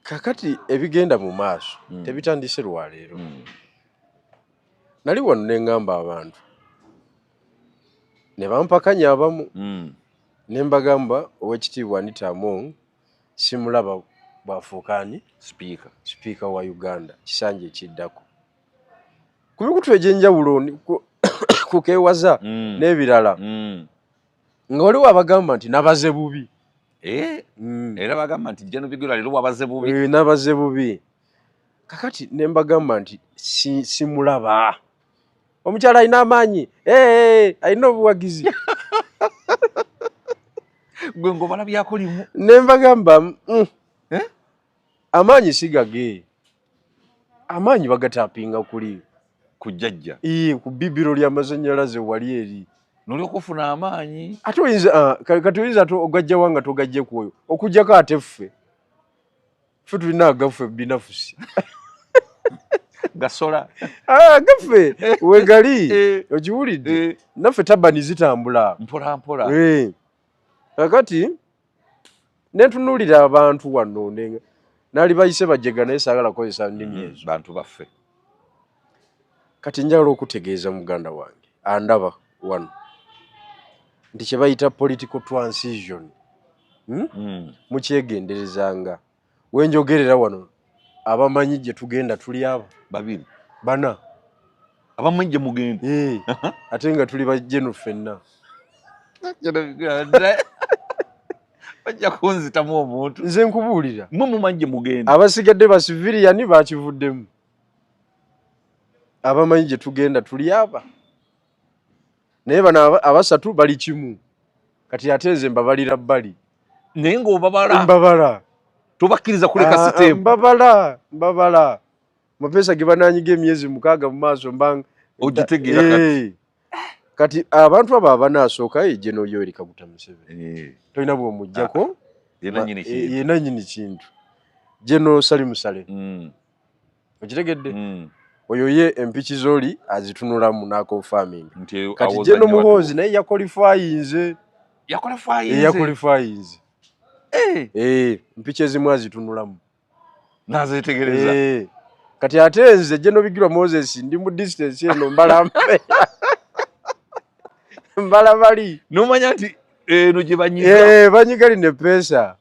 Kakati ebigenda mu maaso tebitandise lwaleero. Nali wano ne ŋŋamba abantu ne bampakanya abamu ne mbagamba, Oweekitiibwa Anita Among simulaba bw'afuuka ani? Sipiika. Sipiika wa Uganda kisanja ekiddako. Ku mikutu egy'enjawulo ku keewaza n'ebirala nga waliwo abagamba nti nabaze bubi. Eh, era bagamba nti General Bigirwa leero wabaze bubi. Eh, nabaze bubi. Kakati ne mbagamba nti simulaba. Omukyala alina amaanyi, eh, alina obuwagizi. Gwe ng'obalabyako limu. Ne mbagamba Eh? amaanyi si gage, amaanyi bagatapinga kuli ku jjajja. Ii, ku bbibiro ly'amasannyalaze wali eri. Nolyoka ofuna amaanyi. Ate oyinza kati oyinza ate ogajjawa nga togajje ku oyo, okuggyako ate ffe tulina agaffe binafusi. Gasola. Ah, agaffe wegali. Okiwulidde? Eh. Naffe tabani zitambula mpola mpola. Eh. Kakati nentunuulira abantu wano naali bayise bajega, naye saagala kukozesa nnimi ezo. Bantu baffe. Kati njagala okutegeeza muganda wange andaba wano nti kye bayita political transition, Mukyegenderezanga wenjogerera wano, abamanyi gye tugenda tuli abo Babiri. Bana. Abamanyi gye mugenda. Eh, ate nga tuli bajjenu ffenna. Bajja kunzitamu omuntu. Nze nkubuulira. Mwe mumanyi gye mugenda. Abasigadde ba civilian bakivuddemu. Abamanyi gye tugenda tuli aba, naye bano abasatu bali kimu. Kati ate nze mbabalira bbali. Naye ng'obabala. Mbabala. Tobakkiriza kuleka Ah, ah, step. Mbabala, mbabala. Mapeesa ge bananyiga emyezi 6 mu maaso mbanga Ogitegeera kati. Eh. Kati abantu abo abanaasooka ye General Yoweri Kaguta Museveni. Tolina bw'omuggyako. Ye nannyini kintu. Ye nannyini kintu. General Salim Saleh. Okitegedde? Mm. Oyo ye empiki z'oli azitunulamu n'aconfirminga. Nti Kati awoza General nnyo. Muhoozi naye yaqualifyinze. Yaqualifyinze. Yaqualifyinze. Eh. Eh, mpiki ezimu azitunulamu. Nazeetegereza. Eh. Kati ate nze General Bigirwa Moses ndi mu distance eno, mbala mpe. Mbala bali. N'omanya nti eno gye banyiga. Eh, banyiga lino eppeesa.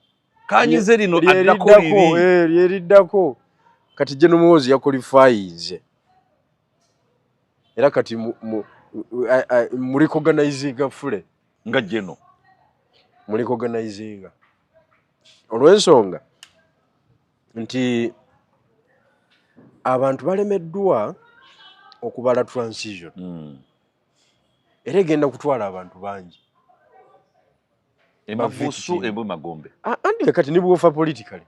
Kanyize lino addako Lyeriddako, liri. eh, lyeriddako. Kati General Muhoozi yaqualifyinze. Era kati mu recognizinga fule. Nga General. Mu recognizinga. Olw'ensonga nti abantu balemeddwa okubala transition. Era egenda kutwala abantu bangi. Emavusu Victim. Embwe magombe. Ah, andi kati ne bw'ofa politically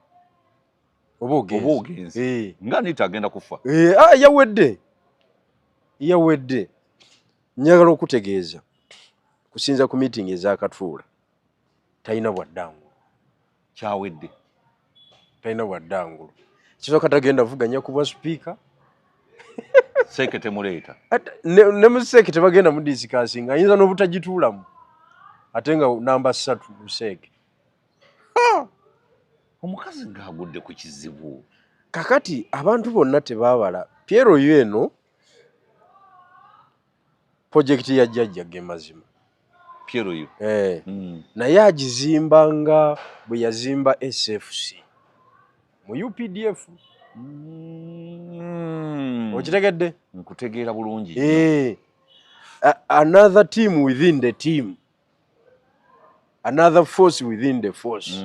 oba ogenze. Oba ogenze. Eh. Nga Anita agenda kufa. Eh, ah, yawedde. Yawedde. Njagala okutegeeza kusinza ku meeting ezakatuula, talina bwaddangulu. Kyawedde. Talina bwaddangulu. Kisooka, tagenda vuganya kuba sipiika. CEC temuleeta. Ne mu CEC tebagenda mu discussinga, ayinza n'obutagituulamu ate nga namba 3 mu CEC. Omukazi ng'agudde ku kizibu. Kakati abantu bonna tebaabala Piero yo eno project ya jjajja ge mazima. Piero yo. Eh. Naye agizimba nga bwe yazimba SFC mu UPDF. Okitegedde? Nkutegeera bulungi. Eh. Another team within the team, another force within the force.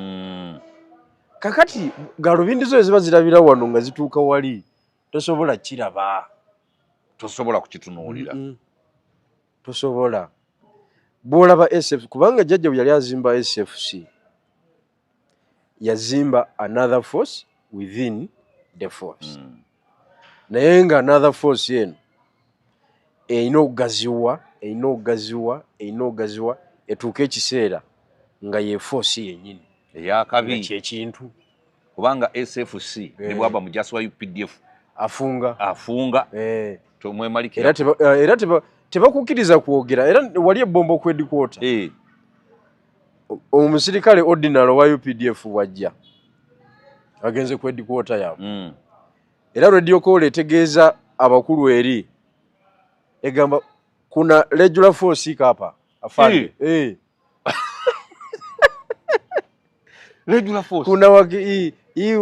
Kakati galubindi zo eziba zirabira wano nga zituuka wali tosobola kiraba. Tosobola kukitunuulira. Tosobola. Bw'olaba SF, kubanga jjajja bwe yali azimba SFC yazimba another force within the force. Naye nga another force eno erina okugaziwa, erina okugaziwa, erina okugaziwa etuuke ekiseera nga ye force yennyini. Eyakabi. Nga kyekintu. Kubanga SFC ne bwaba mujasi wa UPDF afunga. Afunga. Eh. Tomwemalikira. Era tebakukkiriza kwogera. Era wali ebomba ku headquarter. Omusirikale ordinary wa UPDF bwajja Agenze ku headquarter yaabwe. Era radio call etegeeza abakulu eri egamba kuna regular force kapa afande. Eh. Regular force. Kuna waki, hii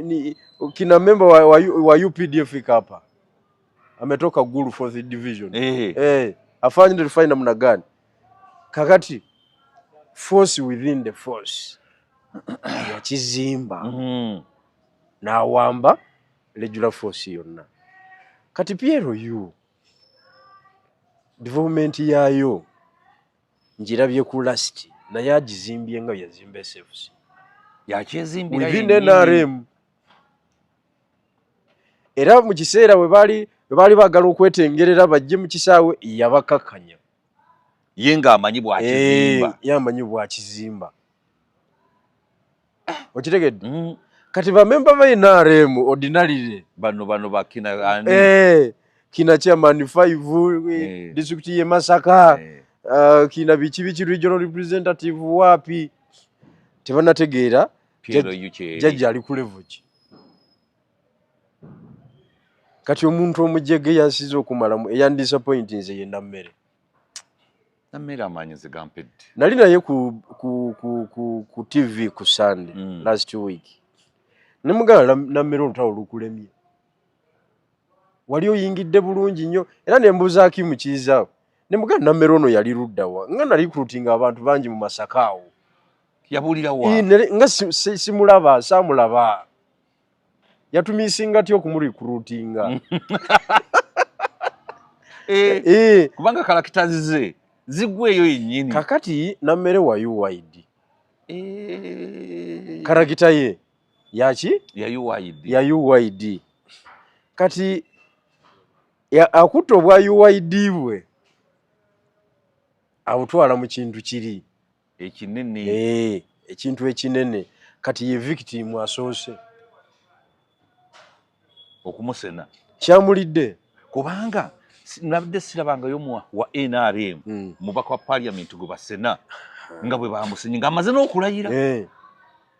ni, kina member wa UPDF kapa ametoka Gulu 4th division. Afanye ndio tufanye namna gani? Kakati force within the force yakizimba. N'awamba regular force yonna. Kati PLU development yaayo njirabye ku last, naye agizimbye nga yazimba SFC. Yakyezimbira within yennyini. NRM. Era mu kiseera we baali baagala okwetengerera bajje mu kisaawe, yabakakkanya. Ye ng'amanyi bw'akizimba. Ye amanyi bw'akizimba. Okitegedde? Kati bamemba ba NRM ordinarily Bano bakina ani? Kina chairman 5 district ye Masaka, kina biki biki regional representative wapi tebanategeera PLU kyeri. Jjajja ali ku level ki. Kati omuntu omujege yansize okumalamu eyandisappointinze nze ye Nammere. Nammere amaanyi nze gampedde. Nali naye ku TV ku Sunday last week. Ne mugamba Nammere olutalo lukulemye. Wali oyingidde bulungi nnyo era ne mbuuza Hakimu Kiiza. Ne mugamba Nammere ono yali ludda wa? Nga nali recruiting abantu bangi mu Masaka awo. Yabuulira wa? Nga simulaba, saamulaba. Yatumisinga atya okumurecruitinga? Kubanga characters ze zigwa eyo yennyini. Kakati Nammere wa UYD. Character ye yaki? Ya UYD. Ya UYD. Kati akutte obwa UYD bwe abutwala mu kintu kiri ekinene. Ekintu ekinene. Kati ye victim asoose okumusena. Kyamulidde. Kubanga nabadde sirabangayo wa NRM mubaka wa parliament gwe basena nga bwe bamusenye ng'amaze n'okulayira.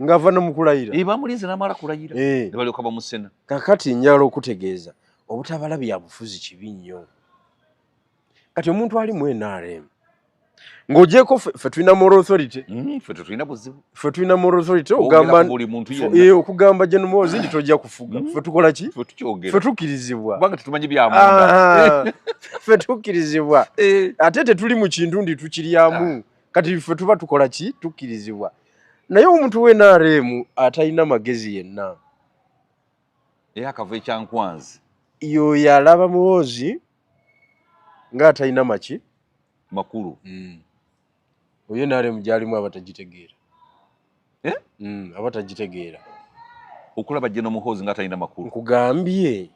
Ng'ava ne mu kulayira. Bamulinze n'amala kulayira. Ne balyoka bamusena. Kakati njagala okutegeeza obutabala bya bufuzi kibi nnyo. Kati omuntu ali mu NRM ng'ogyeko ffe tulina moral authority. Ffe tetulina buzibu. Ffe tulina moral authority Kwogera okugamba ku buli muntu yenna. Okugamba General Muhoozi nti tojja kufuga. Ffe tukola ki? Ffe tukyogera. Ffe tukkirizibwa. Kubanga tetumanyi bya munda. Ffe tukkirizibwa. Ate tetuli mu kintu nti tukiryamu. Kati ffe tuba tukola ki? Tukkirizibwa. Naye omuntu wa NRM atalina magezi yenna. Era akava ekyankwanzi. Yo yalaba Muhoozi ng'atalina maki? Makulu. Oyo NRM gy'alimu aba tagitegeera. Aba tagitegeera. Okulaba General Muhoozi ng'atalina makulu. Nkugambye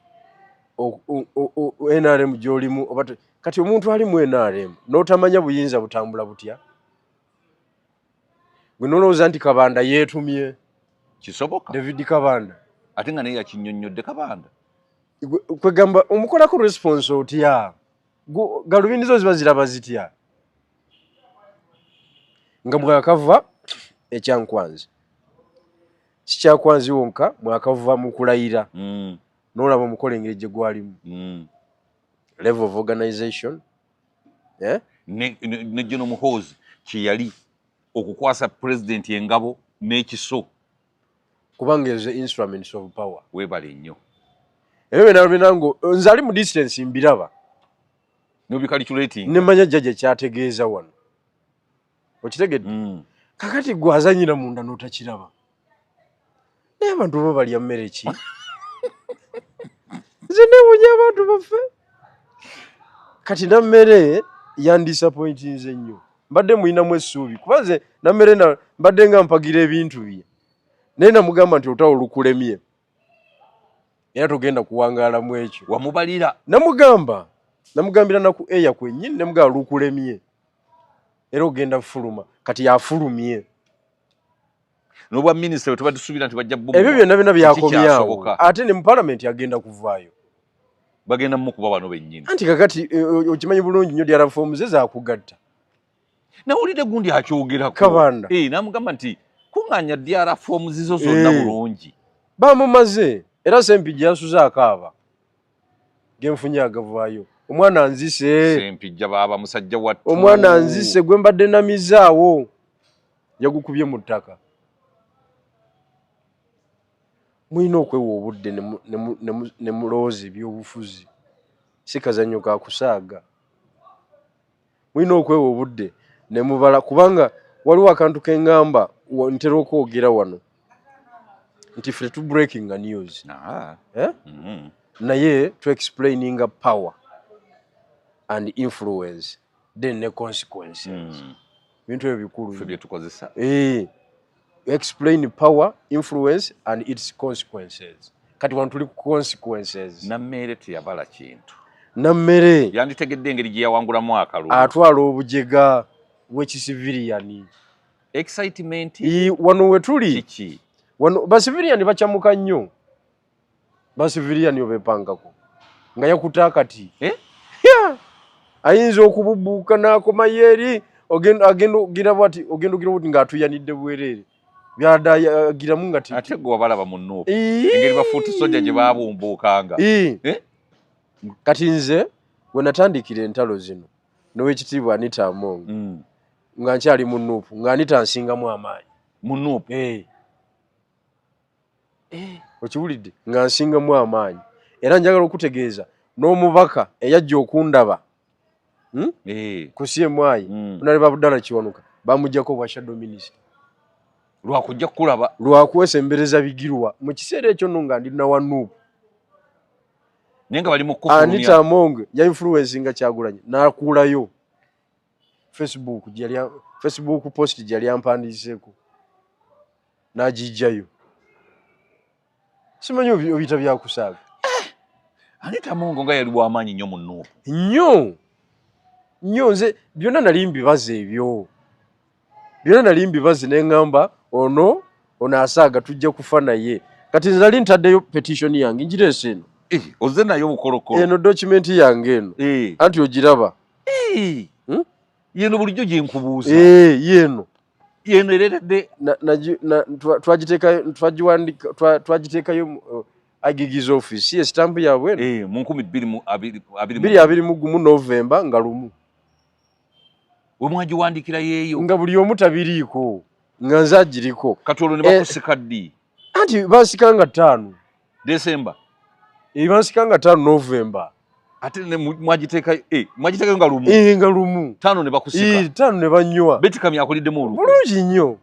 NRM gy'olimu oba kati omuntu ali mu NRM n'otamanya buyinza butambula butya? Gwe n'olowooza nti Kabanda yeetumye. Kisoboka. David Kabanda. Ate nga naye yakinnyonnyodde Kabanda. Kwegamba omukolako response otya? Galubindi zo ziba ziraba zitya? Nga mwakava ekyankwanzi. Si kyakwanzi wonka, mwakava mu kulayira. N'olaba omukola engeri gye gwalimu. Level of organization. Ne General Muhoozi kye yali okukwasa president engabo n'ekiso. Kubanga ezo instruments of power. Weebale nnyo. Ebyo byonna byonna nze ali mu distance mbiraba. N'obicalculating. Ne mmanya jjajja ky'ategeeza wano. Okitegedde? Kakati gwe azannyira munda n'otakiraba. Naye abantu bo balya mmere ki? Nze neewuunya abantu baffe. Kati Nammere yandisappointinze nnyo. Mbadde mulinamu essuubi kuba nze Nammere mbadde nga mpagira ebintu bye. Naye namugamba nti olutalo lukulemye. Era togenda kuwangaala mu ekyo. Wamubalira? Namugamba. Namugambira na ku air kwennyini, namugamba lukulemye. Era ogenda kufuluma. Kati yafulumye. N'obwa minisita bwe tuba tusuubira nti bajja bumuwa. Ebyo byonna byonna byakomyawo. Kikyasoboka. Ate ne mu parliament agenda kuvaayo. Bagenda mumukuba bano bennyini. Anti kakati okimanyi bulungi nnyo ddala form ze zaakugatta. Nawulidde gundi akyogerako. Kabanda. N'amugamba nti Kuŋŋaanya DR forms zo zonna bulungi. Bamumaze era Sempijja yasuze akaaba genfunye agavaayo. Omwana nzise. Sempijja baaba musajja wattu. Omwana nzise gwe mbadde namizaawo yagukubye mu ttaka. Mulina okwewa obudde ne mulowooza ebyobufuzi, si kazannyo ka kusaaga. Mulina okwewa obudde ne mubala, kubanga waliwo akantu ke ŋŋamba ntera okwogera wano nti ffe tu breaking news. Eh? Naye tu explaininga power and influence then ne consequences. Bintu ebyo bikulu. Ffe bye tukozesa. Explain power, influence and its consequences. Kati wano tuli ku consequences. Nammeere teyabala kintu. Nammere yanditegedde engeri gye yawangulamu akalulu. Atwala obujega bw'ekisiviriyani. Excitement. Wano we tuli. Kiki? Wano basiviriyani bakyamuka nnyo. Basiviriyani obepangako. Nga yakuta akati. Yeah. Ayinza okububuuka n'akomayo eri, agenda ogira bw'ati, ogenda ogira bw'ati ng'atuyanidde bwereere. Byadda agiramu nga Ate gwe wabalaba mu Nuupu. Engeri bafuuti sojja gye baabumbuukanga. Kati nze we natandikira entalo zino n'owekitiibwa Anita Among nga nkyali mu Nuupu, nga Anita nsingamu amaanyi. Mu Nuupu? Okiwulidde? Nga nsingamu amaanyi. Era njagala okutegeeza n'omubaka eyajja okundaba, Ku CMI, Honorable Abdallah Kiwanuka, bamuggyako bwa shadow minister. Lwakujja kukulaba. Lwakwesembereza Bigirwa. Mu kiseera ekyo nno nga ndi na wa Nuupu. Naye nga bali mu kufulumya. Anita Among ya influencinga Kyagulanyi n'akuulayo Facebook gye yali Facebook post gye yali ampandiiseeko n'agiggyayo. Simanyi obiyita byakusaaga. Anita Among nga yali w'amaanyi nnyo mu Nuupu. Nnyo. Nnyo, nze byonna nali mbibaza ebyo. Byonna nali mbibaze ne ŋŋamba ono asaaga tujja kufa naye. Kati nze nali ntaddeyo petition yange ngireese eno. Ozze nayo bukolokolo. Eno document yange eno. Anti ogiraba. Yeno bulijjo gye nkubuuza. Yeno. Yeno ereetedde. Twagiteekayo mu IGG's office. Ye stamp yaabwe eno. Mu nkumi bbiri mu abiri, abiri mu Bbiri abiri mu gumu November nga lumu. We mwagiwandiikira yeeyo. Nga buli omu tabiriiko. Nga nze agiriko. Kati olwo ne bakusika ddi? Anti bansika nga 5. December. Bansika nga 5 November. Ate ne mwagiteekayo nga lumu. Nga lumu. 5 ne bakusika. 5 ne banywa. Beti Kamya akuliddemu olukwe. Bulungi nnyo.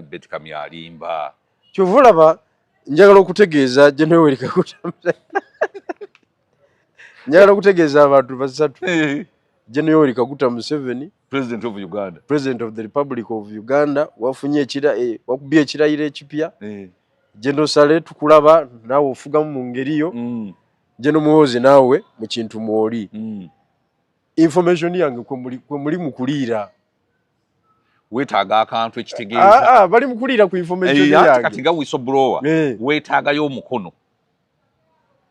Beti Kamya alimba. Kyova olaba njagala okutegeeza General Yoweri Kaguta. Njagala okutegeeza abantu basatu. General Yoweri Kaguta Museveni, President of Uganda. President of the Republic of Uganda, wafunye wakubye ekirayiro ekipya. General Saleh tukulaba naawe ofugamu mu ngeri yo. General Muhoozi naawe mu kintu mw'oli. Information yange kwe muli mu kuliira. Weetaaga akantu ekitegeeza. Bali mu kuliira ku information yange. Kati nga whistleblower, weetaagayo omukono.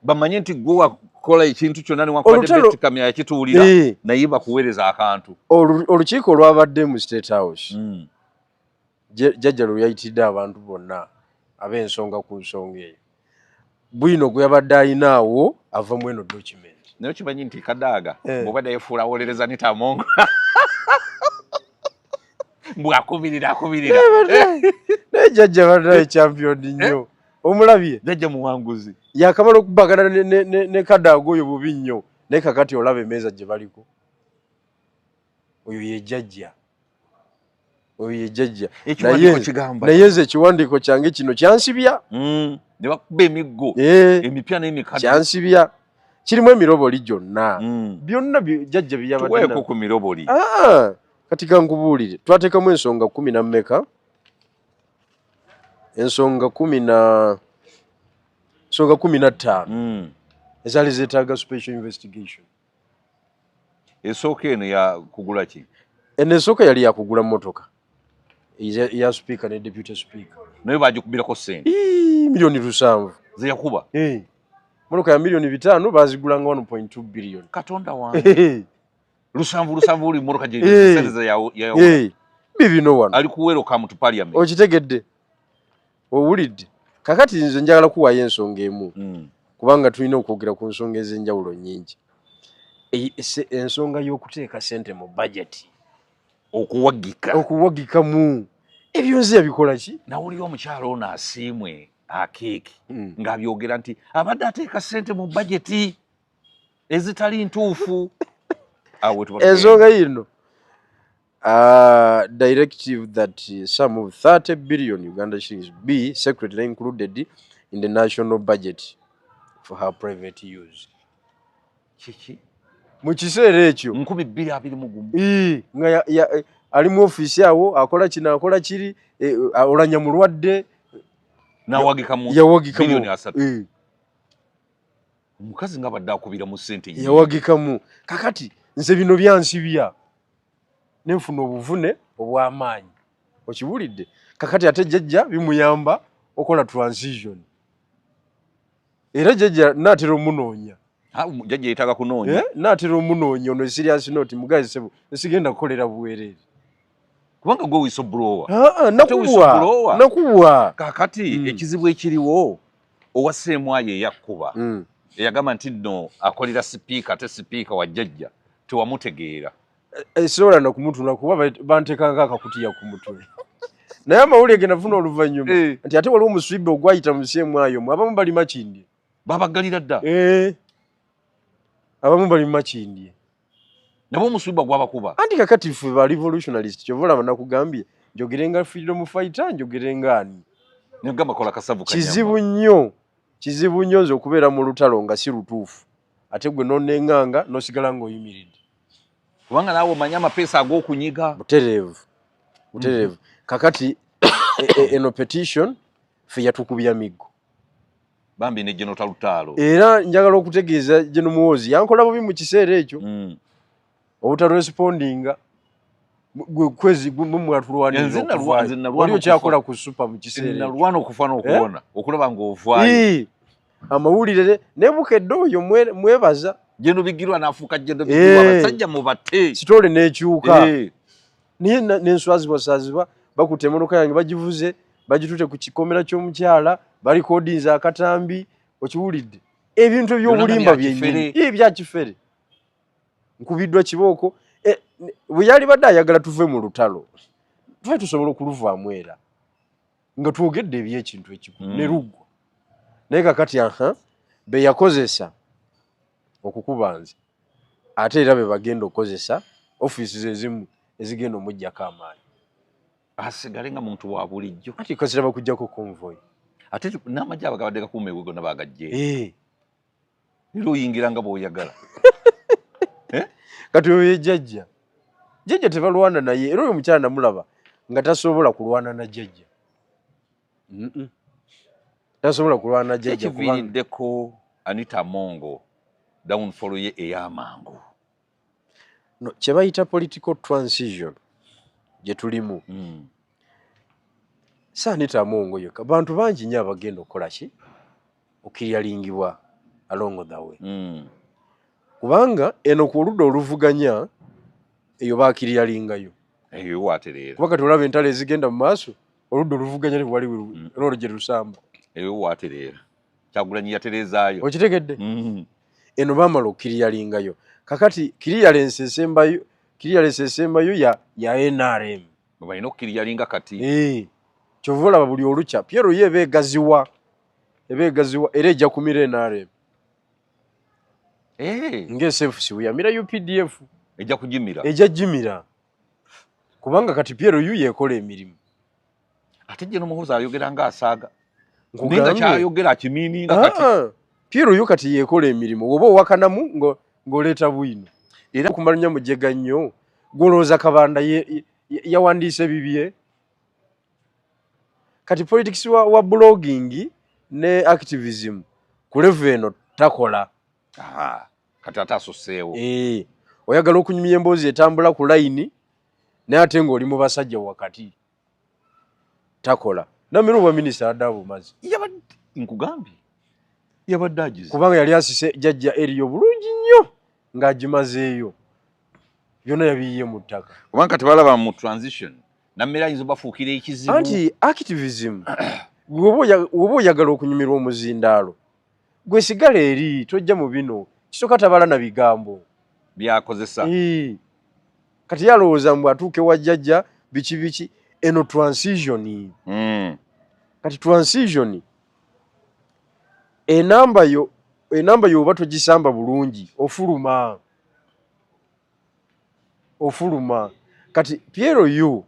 Bamanye nti gwe wakola ekintu kyonna newankubadde Beti Kamya yakituwulira, naye bakuweereza akantu. Olukiiko olwabadde mu State House, jjajja lwe yayitidde abantu bonna ab'ensonga ku nsonga eyo. Bwino gwe yabadde alina awo ava mu eno document. Naye okimanyi nti Kadaga bw'obadde yeefuula awolereza Anita Among. Mbu akubirira, akubirira. Naye jjajja badde champion nnyo. Omulabye? Jjajja muwanguzi. Yakamala okubagana ne Kadaga oyo bubi nnyo. Naye kakati olaba emmeeza gye baliko. Oyo ye jjajja. Oyo ye jjajja. Ekiwandiiko kigamba. Naye nze ekiwandiiko kyange kino kyansibya. Ne bakuba emiggo. Emipya n'emikadde. Kyansibya. Kirimu emiroboli gyonna. Byonna jjajja bye yabadde Tuweeko nabyo. ku miroboli. Kati ka nkubuulire. Twateekamu ensonga kumi na mmeka? Ensonga kumi na, ensonga kumi na ttaano. Ezaali zeetaaga special investigation. Esooka eno ya kugula ki? Eno esooka yali ya kugula mmotoka. Ya speaker ne deputy speaker. Naye baagikubirako ssente. Ii, milioni 7. Ze yakuba? Mmotoka ya milioni 5 baazigulanga 1.2 billion. Katonda wange. Lusanvu, lusanvu buli mmotoka gye ssente ze yawola. Bibino wano. Ali ku welcome to parliament. Okitegedde. Owulidde? Kakati nze njagala kuwaayo ensonga emu, kubanga tulina okwogera ku nsonga ez'enjawulo nnyingi. Ensonga y'okuteeka ssente mu bajeti, okuwagika, okuwagikamu ebyo, nze yabikola ki? Nawulira omukyalo ono Asiimwe Akeeki ng'abyogera nti abadde ateeka ssente mu bajeti ezitali ntuufu. Awo tuba tugenda. Ensonga yino, directive that some of 30 billion Uganda shillings be secretly included in the national budget for her private use. Kiki? Mu kiseera ekyo, 2021. Ii, nga ali mu ofiisi awo akola kino, akola kiri, olanya mulwadde. Nawagika mu Yawagikamu. biliyoni 30. Omukazi nga badde akubira mu ssente nnyingi. Yawagikamu. Kakati nze bino byansibya nenfuna obuvune obw'amaanyi, okiwulidde? Kakati ate jjajja bimuyamba okola transition, era jjajja naatera omunoonya. Ah, jjajja yeetaaga kunoonya. Eh, naatera omunoonya ono. Serious note, mugazi sebo, nsigenda kukolera bwereere. Kubanga gwe whistleblower. Ah, ah, nakubwa. Whistleblower. Nakubwa. Kakati ekizibu ekiriwo, owa seemwayo eyakkuba, eyagamba nti nno akolera sipiika, ate sipiika wa jjajja, tewamutegeera. Sobola nakumutunula kuba banteekanga akakutiya ku mutwe, naye amawulire ge nafuna oluvannyuma nti ate waliwo omuswibe ogwayita mu seemwayo mu abamu bali Makindye. Babaggalira dda. Eh, abamu bali Makindye. Nabo omuswiba gwabakuba. Anti kakati ffe ba revolutionalist, kyova olaba nakugambye njogere nga freedom fighter, njogere nga ani. Negamba kola kasavu kanyama. Kizibu nnyo, kizibu nnyo nze okubeera mu lutalo nga si lutuufu, ate gwe noneŋŋanga nosigala ng'oyimiridde. Kubanga naawe omanyi amapeesa ag'okunyiga. Butereevu, butereevu. Kakati eno petition ffe yatukubya miggo. Bambi ne General Talutaalo. Era njagala okutegeeza General Muhoozi yankola bubi mu kiseera ekyo obutarespondinga gwe kwezi mumwatulwanirira. Nze nze nalwana Wali okufa. okyakola ku super mu kiseera ekyo. Nalwana okufa n'okuwona okulaba ng'ovaayo. Ii, amawulire ne Bukedde oyo mwebaza. General Bigirwa n'afuuka General Bigirwa. Abasajja mubate. Sitole n'ekyuka. Naye nenswazibwasazibwa, bakutte emmotoka yange, bagivuze, bagitute ku kikomera ky'omukyala, balikodinze akatambi, okiwulidde? Ebintu ebyobulimba Byonna bya kifere. byennyini. Ii, bya kifere. Nkubiddwa kibooko. Bwe yali badde ayagala tuve mu lutalo, tuve, tusobola okuluvaamu era nga twogedde ebyekintu ekikulu ne luggwa. Naye kakati aha be yakozesa okukuba nze, ate era be bagenda okukozesa ofiisi ezimu ezigenda omuggyako amaanyi. Asigale nga muntu wa bulijjo. Ati kasira bakuggyako convoy. Ate n'amagye abagabadde gakuuma ewe gonna bagajje. Era oyingira nga bw'oyagala. Kati oyo ye jjajja, jjajja tebalwana naye, era oyo omukyala namulaba nga tasobola kulwana na jjajja. Tasobola kulwana na jjajja kubanga Ekiviiriddeko Anita Amongo downfall ye ey'amangu. No, kye bayita political transition gye tulimu. Si Anita Amongo yokka, bantu bangi nnyo abagenda okukola ki, okukiryaringibwa along the way. Kubanga eno ku oludda oluvuganya eyo bakiryaringayo. Eyo watereera. Kuba kati olaba entalo ezigenda mu maaso, oludda oluvuganya tewali lwolo gye lusamba. Eyo watereera, Kyagulanyi yatereezaayo. Okitegedde? Eno baamala okukiryaringayo. Kakati clearance esembayo, clearance esembayo ya NRM. Balina okukiryaringa kati. Eh, kyova olaba buli olukya PLU ye eba egaziwa, eba egaziwa, era ejja kumira NRM. Nga SFC bwe yamira UPDF. Ejja kugimira. Ejja gimira, kubanga kati PLU yekola emirimu. Ate General Muhoozi ayogera nga asaaga, naye nga Nkugambye. kyayogera akimiininga kati. Ah, PLU kati yekola emirimu, oba owakanamu ng'oleeta bwino era okumala mujega nnyo. Gwolowooza Kabanda yawandiise bibye? Kati politics wa blogging ne activism ku level eno takola. Aha, kati ate asoseewo. Eh, oyagala okunyumya emboozi etambula ku layini, naye ate ng'oli mu basajja wakati, takola. Namira obwa minisita adde abumaze. Yabadde, nkugambye, yabadde agize. Kubanga yali asise jjajja eriyo bulungi nnyo ng'agimazeeyo, byonna yabiyiye mu ttaka. Kubanga kati balaba mu transition Nammere ayinza obafuukira ekizibu. Anti activism Woba oyagala okunyumirwa omuzindaalo, gwe sigala eri, tojja mu bino. Kisooka tabala na bigambo byakozesa. Kati yalowooza mbu atuuke wa jjajja biki biki. Eno transition. Kati transition enamba yo, enamba yo oba togisamba bulungi ofuluma, ofuluma. Kati PLU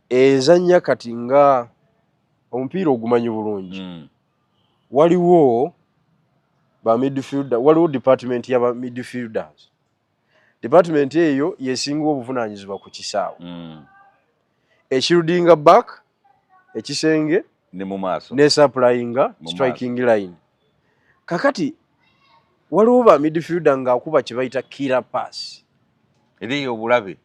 ezannya kati nga omupiira ogumanyi bulungi. Waliwo ba midfielder, waliwo department ya ba midfielders. Department eyo yesinga obuvunaanyizibwa ku kisaawe. Ekirudinga back, ekisenge ne mu maaso, ne supplyinga striking line. Kakati waliwo ba midfielder ng'akuba kye bayita killer pass. Eriyo obulabe.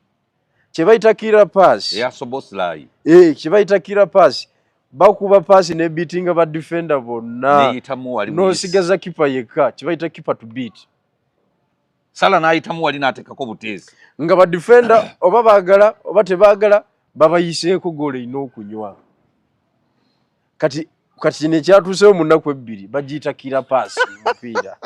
Kye bayita killer pass. Eya Szoboszlai. Kye bayita killer pass. Bakuba pass ne beatinga ba defender bonna. N'osigaza keeper yekka, kye bayita keeper to beat. Sala n'ayitamu wali n'ateekako buteesi. Nga ba defender oba baagala oba tebaagala babayiseeko goal erina okunywa. Kati kino ekyatuusewo mu nnaku ebbiri bagiyita killer pass mu mupiira.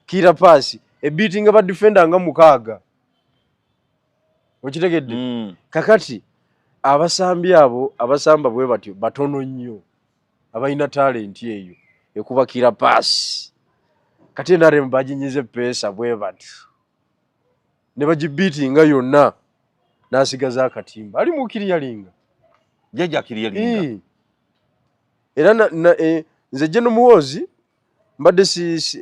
Killer pass ebeatinga ba defender nga 6. Okitegedde? Kakati abasambi abo abasamba bwe batyo batono nnyo abalina talenti eyo ekuba killer pass. Kati NRM baginyize peesa bwe bati ne bagibeatinga yonna n'asigaza akatimba ali mu kiriyalinga. Jjajja kiriyalinga. Era nze General Muhoozi mbadde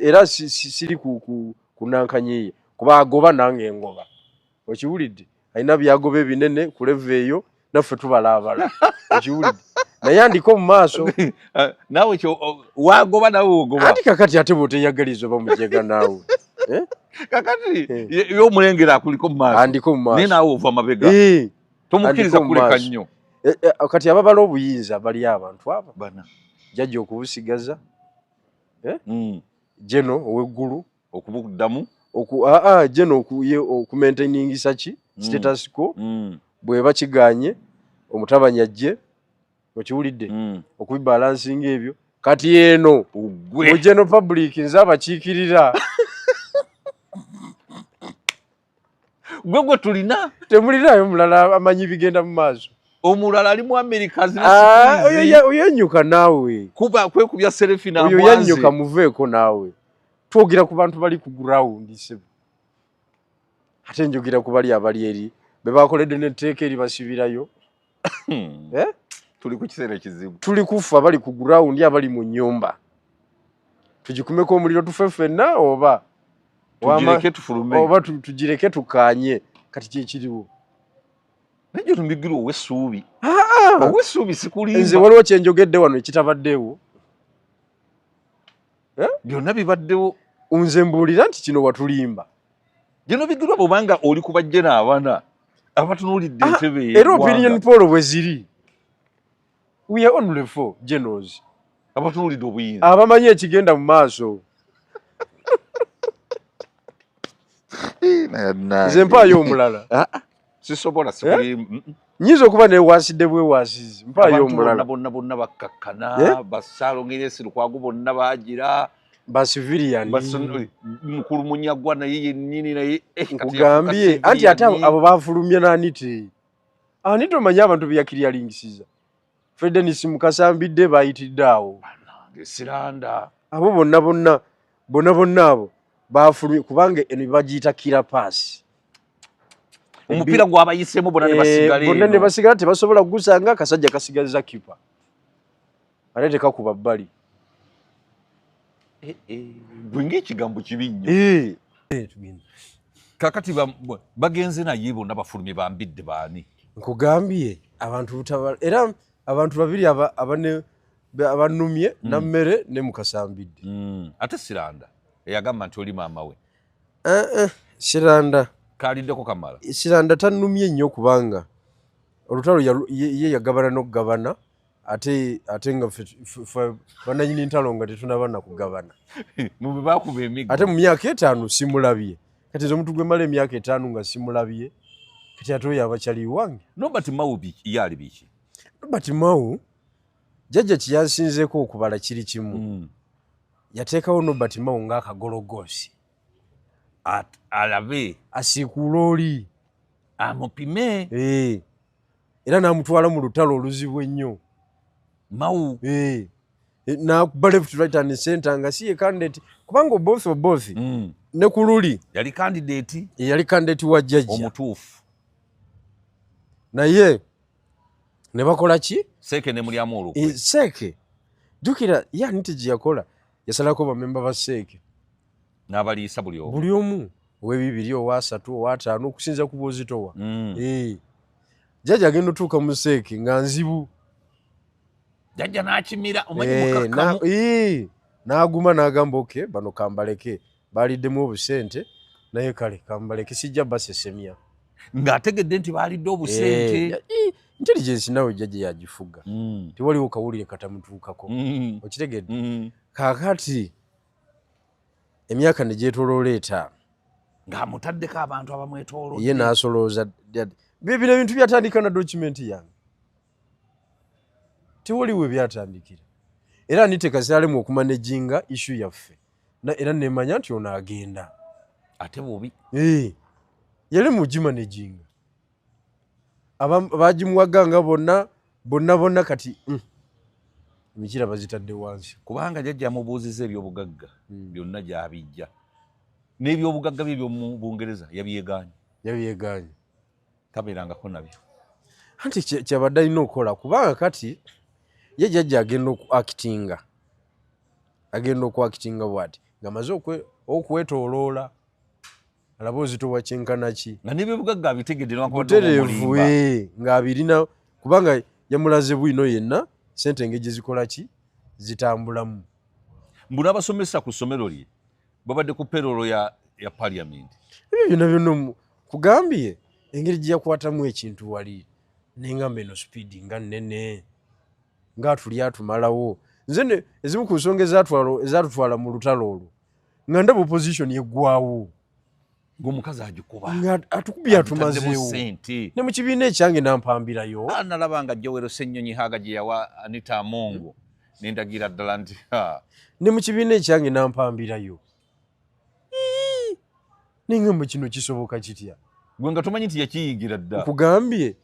era siri ku nankanyiye kuba agoba nange ngoba. Okiwulidde? Alina byagoba ebinene ku level eyo naffe tubalaabala. Okiwulidde? Naye andiko mu maaso. Naawe wagoba naawe ogoba. Ati kakati ate bw'oteyagaliza oba mujega naawe. Kakati y'omulengera akuliko mu maaso. Andiko mu maaso. Naye naawe ova mabega. Tomukkiriza kuleka nnyo. Kati ababala obuyinza bali abantu abo. Bana. Jjajja okubusigaza. Geno ow'eggulu. Okubuddamu. Geno okumaintainingisa ki? Status quo. Bw'eba kiganye omutabanyi ajje. Okiwulidde? Okubibalansinga ebyo. Kati eno mu general public nze abakiikirira. Gwe gwe tulina. Temulinayo mulala amanyi bigenda mu maaso. Omulala ali mu America. Oyo yannyuka naawe. Kuba kwekubya selfie na Oyo yannyuka muveeko naawe. Twogera ku bantu bali ku ground ssebo. Ate njogera ku bali abali eri be bakoledde n'etteeka eribasibirayo. Tuli ku kiseera ekizibu. Tuli kufa bali ku ground abali mu nnyumba. Tugikumeko omuliro tufe ffenna oba tugireke tufulume. Oba tugireke tukkaanye. Kati kye kiriwo. Naye tumbigirwa ow'essuubi. Ow'essuubi sikulimba. Nze waliwo kye njogedde wano ekitabaddeewo. Byonna bibaddewo. Nze mbuulira nti kino watulimba. Gino bigirwa bw'obanga oli ku bajje n'abana abatunuulidde entebe. Era opinion poll bwe ziri. We are only 4 generals. Abatunuulidde obuyinza. Abamanyi ekigenda mu maaso. Nze mpaayo omulala. Sisobola sikulimba. Nnyinza okuba neewaasidde bwewaasizi. Mpaayo omulala. Bonna bonna bakkakkana, basaalongeresi Lukwago bonna baagira. Ba civilian. Mukulu Munyagwa naye yennyini naye. Nkugambye anti ate abo bafulumya n'Anite. Anite omanyi abantu be yakiriyaringisiza. Fred Denis Mukasa Mbidde bayitidde awo. Siranda. Abo bonna bonna bonna bonna abo bafulumye kubanga eno bagiyita killer pass. Omupiira gwabayiseemu bonna ne basigala. Bonna ne basigala tebasobola kugusanga, akasajja kasigaza keeper. Ate tekakuba bbali. Gwe ng'ekigambo kibi nnyo. Kakati bagenze naye bonna bafulumye bambidde baani? Nkugambye abantu butabala era abantu babiri abanumye Nammere ne Mukasa Mbidde. Ate Siranda eyagamba nti oli maama we. Siranda kaliddeko kamala. Siranda tannumye nnyo kubanga olutalo ye yagabana n'okugabana ate nga bannannyini ntalo nga tetunaba na kugabana. Mu bakuba emiggo. Ate mu myaka 5 simulabye. Kati nze omuntu gwe mmala emyaka 5 nga simulabye. Kati ate oyo abakyali wange. Norbert Mao ye ali biki? Norbert Mao jjajja kyeyansinzeeko okubala kiri kimu. Yateekawo Norbert Mao ng'akagologoosi. Alabe. Asiikuule oli. Amupime. Era n'amutwala mu lutalo oluzibu ennyo. Mao. N'akuba left, right and center nga si ye candidate kubanga Oboth Oboth ne ku luli. Yali candidate. Yali candidate wa jjajja. Omutuufu. Naye ne bakola ki? Seeke ne mulyamu olukwe. Seeke. Jjukira ye Anita gye yakola yasalako bamemba ba Seeke. N'abaliisa buli omu. Buli omu ow'ebibiri, ow'asatu, ow'ataano okusinza ku bw'ozitowa. Jjajja agenda otuuka mu Seeke nga nzibu. Jjajja n'akimira omanyi mukakkamu. N'aguma n'agamba okay bano kambaleke baaliddemu obusente naye kale kambaleke sijja basesemya. Ng'ategedde nti baalidde obusente. Intelligence nawe jjajja yagifuga. Tewaliwo kawulire katamutuukako. Okitegedde? Kaakati emyaka ne gyetooloola etaano. Ng'amutaddeko abantu abamwetoolodde. Ye n'asolooza. Bino ebintu byatandika na document yange. Tewaliwo ebyatandikira. Era Anita Kasaalemu okumanaginga issue yaffe. Era nemanya nti ono agenda. Ate bubi. Yali mugimanaginga. Bagimuwaganga bonna bonna bonna kati emikira bazitadde wansi. Kubanga jjajja amubuuzizza ebyobugagga byonna gy'abijja. N'ebyobugagga bye eby'omu Bungereza yabyegaanye. Yabyegaanye. Tabeerangako nabyo. Anti kyabadde alina okukola kubanga kati ye jjajja agenda okuactinga. Agenda okuactinga bw'ati ng'amaze okwetooloola alaba ozitowa kyenkana ki. Nga n'ebyobugagga abitegedde newankubadde Butereevu omulimba. Ng'abirina kubanga yamulaze bwino yenna ssente engeri gye zikola ki zitambulamu. Mbu n'abasomesa ku ssomero lye babadde ku payroll ya parliament. Ebyo byonna byonna kugambye engeri gye yakwatamu ekintu wali nengamba eno speed nga nnene ng'atuli atumalawo. Nze ezimu ku nsonga ezaatutwala mu lutalo olwo nga ndaba opposition yeggwawo. Ng'omukazi agikuba. Nga atukubye atumazeewo. Ssente. Ne mu kibiina ekyange n'ampambirayo. Nalaba nga Joel Ssenyonyi Haga gye yawa Anita Amongo. Ne ndagira ddala nti ha. Ne mu kibiina ekyange n'ampambirayo. Nengamba kino kisoboka kitya? Gwe nga tomanyi nti yakiyigira dda. Nkugambye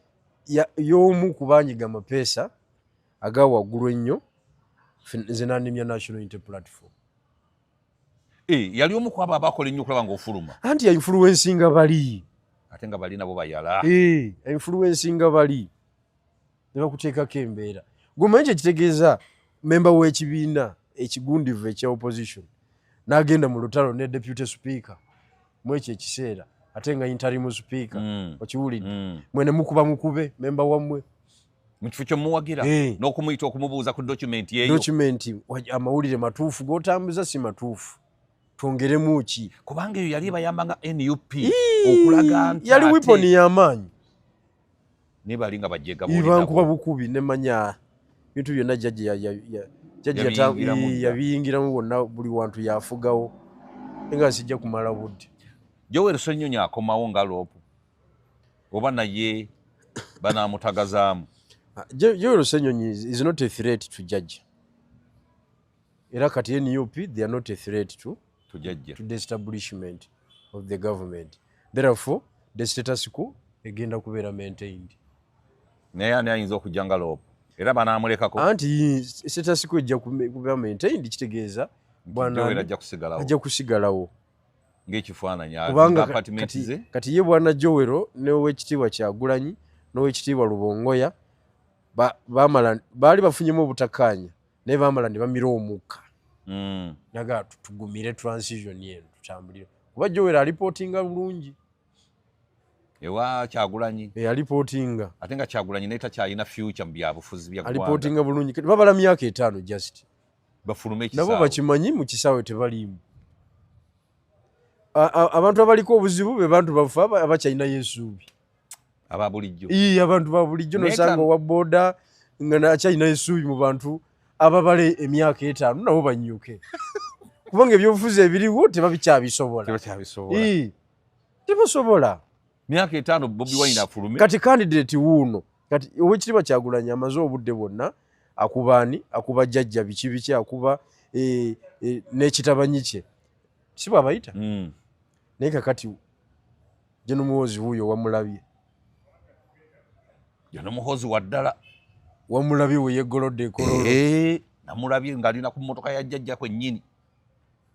y'omu ku banyiga amapeesa aga waggulu ennyo nze n'annemya National Unity Platform. Yali omu ku abo abakola ennyo okulaba ng'ofuluma. Anti ya influencinga bali. Ate nga bali nabo bayala. Influencinga bali. Ne bakuteekako embeera. Gwe omanyi kye kitegeeza memba w'ekibiina ekigundivu ekya opposition n'agenda mu lutalo ne deputy speaker mu ekyo ekiseera ate nga interim speaker. Okiwulidde? Mwe ne mukuba mukube memba wammwe. Mu kifo ky'omuwagira n'okumuyita okumubuuza ku document eyo. Document amawulire matuufu g'otambuza si matuufu. Twongeremu ki? Kubanga eyo yali ebayamba nga NUP okulaga nti yali weapon y'amaanyi. Ne bali nga bajjega Ibankuba bukubi ne manya bintu byonna jjajja yabiyingiramu wonna buli wantu yafugawo. Nga sijja kumala budde. Joel Ssenyonyi akomawo nga LOP. Oba naye banaamutagazaamu. Joel Ssenyonyi is not a threat to jjajja. Era kati NUP they are not a threat to jjajja. To the establishment of the government. Therefore, the status quo egenda kubeera maintained. Naye ani ayinza okujja nga LOP? Era banaamulekako. Anti status quo ejja kubeera maintained kitegeeza bwana ajja kusigalawo. Ajja kusigalawo. Ng'ekifaananyi kubanga apartment ze. Kati ye bwana Joel n'owekitiibwa Kyagulanyi n'owekitiibwa Lubongoya bamala baali bafunyemu obutakkaanya naye bamala ne bamira omukka. Naga tugumire transition eno tutambulire. Kuba Joel alipootinga bulungi. Ewa Kyagulanyi. Alipootinga. Ate nga Kyagulanyi naye takyalina future mu byabufuzi bya ggwanga. Alipootinga bulungi. Babala myaka 5 just. Bafulume ekisaawe. Nabo bakimanyi mu kisaawe tebaliimu. Abantu abaliko obuzibu be bantu bafa abakyalinayo essuubi. Aba bulijjo. Abantu ba bulijjo n'osanga owa boda nga akyalinayo essuubi mu bantu ababale emyaka 5 nabo bannyuke. Kubanga ebyobufuzi ebiriwo tebabikyabisobola. Tebakyabisobola. Tebasobola. Myaka 5 Bobi Wine afulume. Kati candidate wuuno, kati Oweekitiibwa Kyagulanyi amaze obudde bwonna akuba ani, akuba jjajja biki biki, akuba n'ekitabanyi kye, si bw'abayita? Naye kakati General Muhoozi wuuyo wamulabye. General Muhoozi wa ddala. Wamulabye we yeggolodde ekololo. Namulabye ng'alina ku mmotoka ya jjajja kwennyini.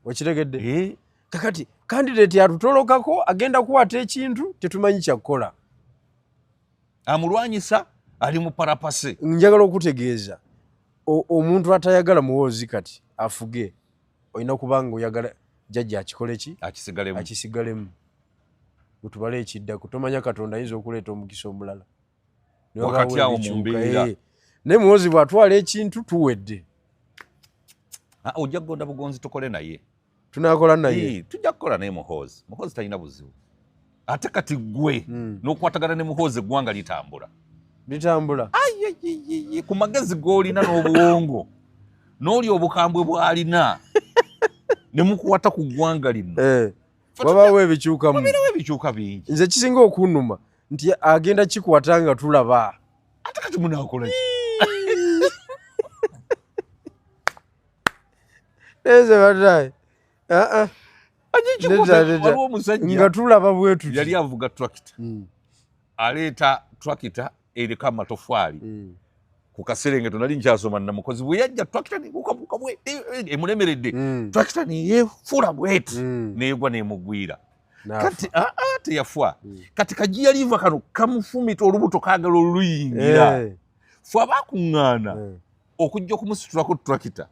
Okitegedde? Kakati candidate atutolokako agenda kukwata ekintu tetumanyi kyakukola. Amulwanyisa ali mu parapase. Njagala okutegeeza omuntu atayagala Muhoozi kati afuge, olina kuba nga oyagala jjajja akikole ki? Akisigalemu. Akisigalemu. Bwetubale ekiddako tomanya Katonda ayinza okuleeta omukisa omulala. Wakati awo mu mbeera. Naye Muhoozi bw'atwala ekintu tuwedde. Ojja kugonda bugonzi tukole naye. Tunakola naye. Tujja kukola naye Muhoozi. Muhoozi talina buzibu. Ate kati ggwe n'okwatagana ne Muhoozi eggwanga litambula. Litambula. Ku magezi g'olina n'obuwongo n'oli obukambwe bw'alina ne mukwata ku ggwanga lino. Wabaawo ebikyukamu. Wabeerawo ebikyuka bingi. Nze kisinga okunnuma nti agenda kikwata nga tulaba. Ate kati munaakola ki? Nze batayi. Nga tulaba bwe tuti. Yali avuga tractor. Aleeta tractor eriko amatoffaali. Ku kaserengeto nali nkyasoma namukozi bwe yajja tractor nebuukabuuka bwe emulemeredde. Tractor neyeefula bweti neegwa nemugwira. Kati teyafa. Kati kagiya liva kano kamufumita olubuto kaagala oluyingira. Ffe abaakuŋŋaana okujja okumusitulako tractor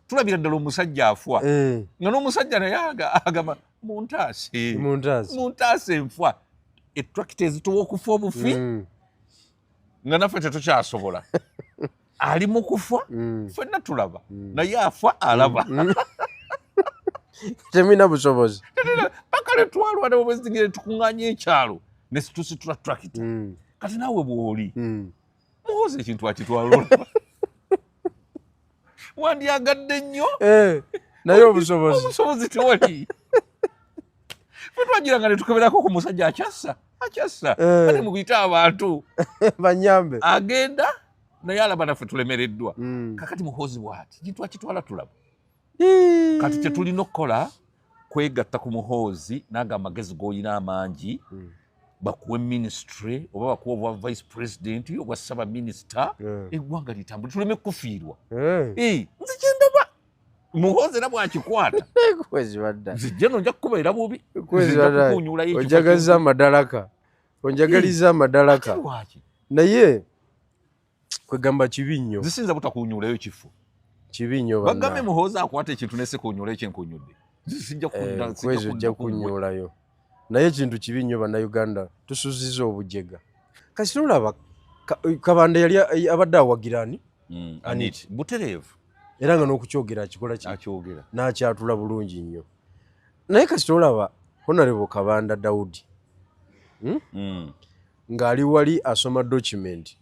tulabira ddala omusajja afwa. Nga n'omusajja naye agamba muntaase. Muntaase nfa. Etrakita ezituwa okufa obufi nga naffe tetukyasobola. Ali mu kufa ffenna tulaba naye afa alaba. Temulina busobozi. Paka lwe twalwana bwe tukuŋŋaanya ekyalo ne tusitula trakita. Kati naawe bw'oli Muhoozi ekintu akitwala olaba. Wandyagadde nnyo naye obusobozi. Obusobozi tewali. Ffe twagiranga ne tukeberako ku musajja akyassa. Akyassa. Ate muyite abantu. Banyambe. Agenda naye alaba naffe tulemereddwa. Kakati Muhoozi bw'ati kintu akitwala tulaba. Kati kye tulina okukola kwegatta ku Muhoozi n'aga amagezi g'olina amangi bakuwe ministry oba bakuwe obwa vice president obwa ssaabaminisita eggwanga litambule tuleme kufiirwa. Nze kye ndaba Muhoozi era bw'akikwata. Nzijja no nja kukubeera bubi. Onjagaliza amadalaka. Onjagaliza amadalaka. Naye kwegamba kibi nnyo. Zisinza butakunyulayo kifo. Kibi nnyo banna. Bagambe Muhoozi akwata ekintu ne sikunyula ekyenkunyudde. Sijja kudda kwezi ojja kunyulayo. Naye ekintu kibi nnyo bannayuganda tusuziza obujega. Kasi olaba Kabanda yali abadde awagira ani? Anit. Butereevu. Era nga n'okukyogera akikola ki? Akyogera. N'akyatula bulungi nnyo. Naye kasi olaba Honorable Kabanda Daudi ng'ali wali asoma document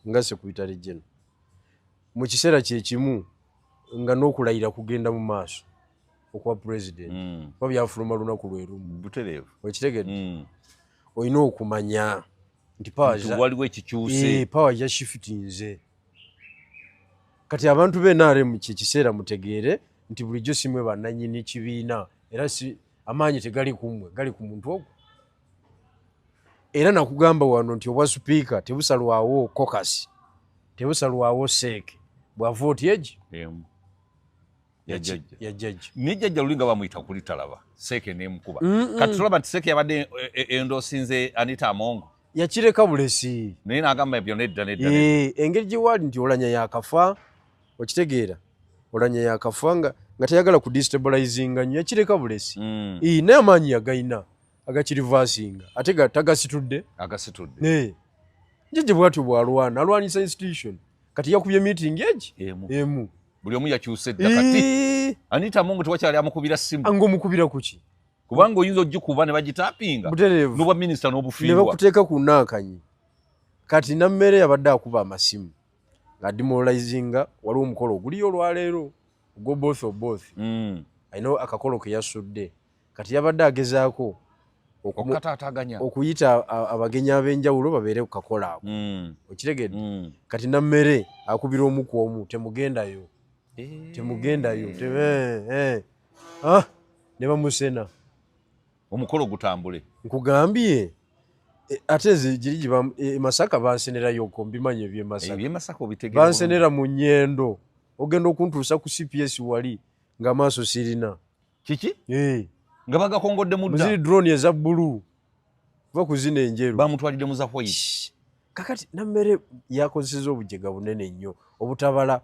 nga Secretary General. Mu kiseera kye kimu nga n'okulayira kugenda mu maaso okwa president. Kuba byafuluma lunaku lwe lumu. Butereevu. Okitegedde? Olina okumanya nti power waliwo ekikyuse. Power ya shiftinze. Kati abantu be NRM kye kiseera mutegeere nti bulijjo si mmwe bannannyini kibiina era si amaanyi tegali ku mmwe, gali ku muntu ogwo. Era nakugamba wano nti obwa sipiika tebusalwawo caucus, tebusalwawo seeke, bwa vooti egi ya jjajja. Ne jjajja luli nga bamuyita kulitalaba seeke n'emukuba. Kati tulaba nti seeke yabadde endoosinze Anita Amongo. Yakireka bulesi. Naye n'agamba ebyo nedda nedda. Engeri gye waali nti Olanya yakafa, okitegeera. Olanya yakafa nga tayagala ku destabilizinga nnyo, yakireka bulesi. Naye amaanyi yagayina agakirivasinga ate tagasitudde. Agasitudde. Jjajja bw'atyo bw'alwana, alwanyisa institution. Kati yakubye meeting egi emu. Buli omu yakyuse dda kati. Anita Amongo tewakyali amukubira ssimu. Ng'omukubira ku ki? Kubanga oyinza ogikuba ne bagitapinga. N'obwa minisita n'obufiirwa. Ne bakuteeka ku naakanyi. Kati Nammere yabadde akuba amasimu nga demoralizinga, waliwo omukolo oguliyo olwaleero ogwo both or both. Alina akakolo ke yasudde. Kati yabadde agezaako Okuyita abagenyi ab'enjawulo babeere ku kakola ako. Okitegedde? Kati Nammere akubira omu ku omu, temugendayo, temugendayo, ne bamusena omukolo gutambule. Nkugambye, ate nze giri Masaka bansenerayoko, mbimanyi eby'e Masaka. Bansenera mu Nyendo, ogenda okuntuusa ku CPS wali ng'amaaso sirina. Kiki? Nga bagakongodde mudda? Muziri drone eza bbulu, kuva ku zino enjeru. Bamutwalidde mu za white. Kakati Nammere yakozeseza obujega bunene nnyo obutabala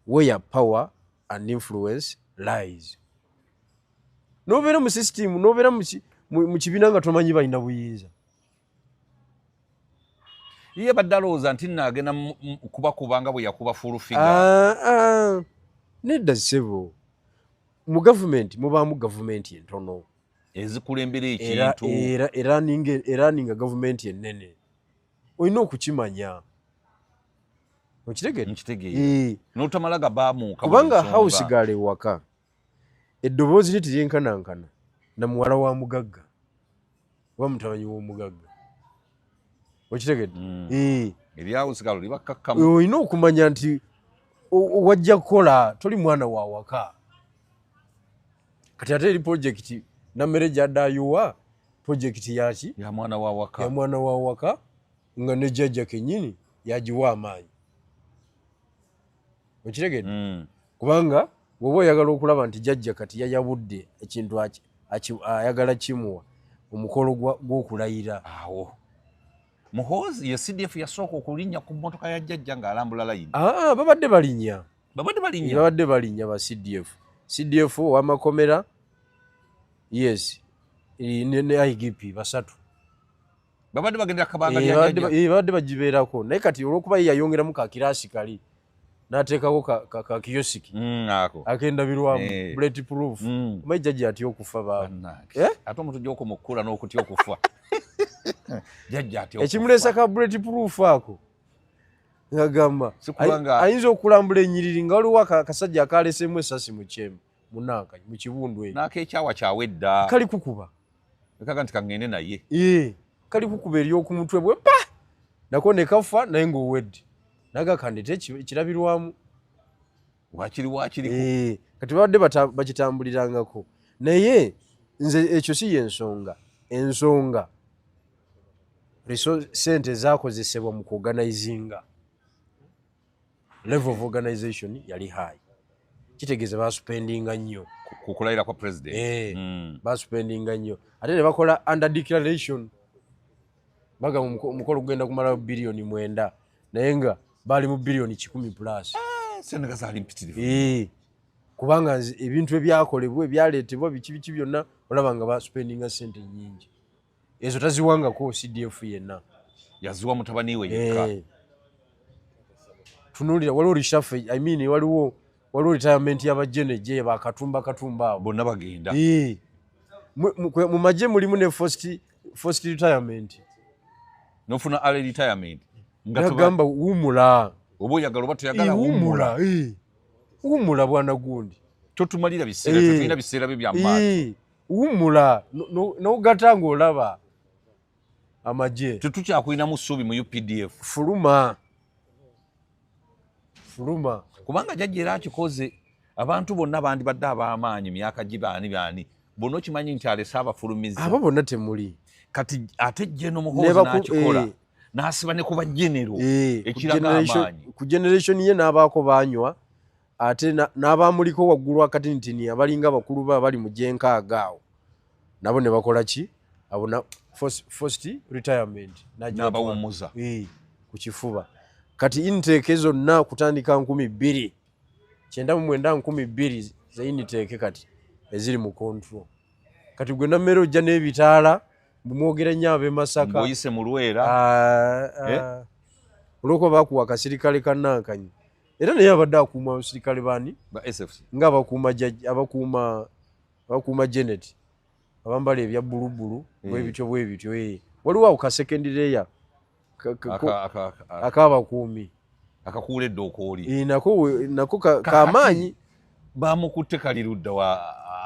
where power and influence lies. Nobeera mu system, nobeera mu kibiina nga tomanyi balina buyinza. Ye badde alowooza nti nno agenda kubakuba nga bwe yakuba Full Figure. Ah, ah. Nedda ssebo, mu gavumenti mubaamu gavumenti entono ezikulembera ekintu, eraninga gavumenti ennene. Olina okukimanya, okitegedde? Nkitegeera, n'otamala gabaamuuka. Kubanga house girl ewaka eddoboozi lye teryenkanankana na muwala wa mugagga oba mutabanyi w'omugagga, okitegedde? Erya house girl libakkakkamu. Olina okumanya nti wajja kukola, toli mwana wa waka. Kati ate eri projekiti Nammere gyadde ayiwa projekiti yaki? Ya mwana wa waka. Ya mwana wa waka, nga ne jjajja kennyini yagiwa amaanyi, okitegedde? Kubanga bw'oba oyagala okulaba nti jjajja kati yayabudde ekintu ayagala kimuwa omukolo gw'okulayira. Awo Muhoozi ye CDF yasooka okulinnya ku mmotoka ya jjajja ng'alambula layini. Ah, babadde balinnya. Babadde balinnya. Babadde balinnya ba CDF, CDF ow'amakomera, yes, ne IGP basatu. Babadde bagendera kabanga lya jjajja. Babadde bagibeerako, naye kati olwokuba ye yayongeramu ka kiraasi kali n'ateekako ka kiyosiki ako akendabirwamu, bullet proof. Omanyi jjajja atya okufa ba Bannange. Ate omuntu gy'okoma okukula n'okutya okufa, jjajja atya okufa. Ekimuleesa ka bullet proof ako, ngagamba Si kubanga- ayinza okulambula ennyiriri nga waliwo akasajja akaleseemu essasi mu kyemu munanka mu kibundu ekyo. N'akekyawa kyawedda. Kali kukuba. Kaga nti kaŋŋende naye. Ee, kali kukuba ery'oku mutwe bwe pa nako ne kafa, naye ng'owedde naga kandete ekirabirwamu. Wakiri wakiri. Ee, kati babadde bakitambulirangako, naye nze ekyo si yensonga. Ensonga sente zakozesebwa mu kuorganizinga, level of organization yali high, kitegeeza baspendinga nnyo. Ku kulayira kwa president. Baspendinga nnyo, ate ne bakola under declaration, bagamba omukolo gugenda kumala 9 biliyoni, naye nga baali mu 100 biliyoni plus. Sente nga zaali mpitirivu. Kubanga nze ebintu ebyakolebwa, ebyaleetebwa, biki biki byonna, olaba nga baspendinga sente nyingi. Ezo taziwangako CDF yenna. Yaziwa mutabani we yekka. Tunuulira, waliwo reshuffle, I mean, waliwo retirement y'abajeneje bakatumba katumba abo. Bonna bagenda. Mu magye mulimu ne forced retirement. Nofuna early retirement nga nagamba wumula. Oba oyagala oba toyagala. Wumula, wummula bwana gundi. Totumalira biseera. Tetulina biseera bye bya maaso. Wummula n'ogata ng'olaba amagye. Tetukyakulinamu ssuubi mu UPDF. Fuluma, fuluma. Kubanga jjajja era akikoze, abantu bonna bandibadde ab'amaanyi myaka gi baani baani bonna, okimanyi nti alese abafulumiza. Abo bonna temuli. Kati ate General Muhoozi n'akikola n'asiba ne ku bagenero ekiraga amaanyi. Ku generation ye n'abaako banywa, ate n'abamuliko waggulu akatinitini abalinga abakulu be abali mu gyenkaaga awo nabo ne bakola ki? Abo na forced retirement. N'abawummuza. Ku kifuba. Kati intake zonna kutandika 2099, 2000 ze intake kati eziri mu control. Kati gwe Nammere ojja n'ebitaala mbumwogera nnyo ab'e Masaka. Ng'oyise mu Lwera. Ah, Eh? ah. Olwokuba bakuwa akasirikale kannankanyi, era naye abadde akuuma abasirikale bani? Ba SFC. Nga abakuuma abakuuma Janet abambala ebya bbulubbulu bwebityo bwebityo. Waliwo awo ka second layer ak'abakuumi. Akakuula eddookooli. Nako Kakati kamaanyi. Bamukutte kali ludda wa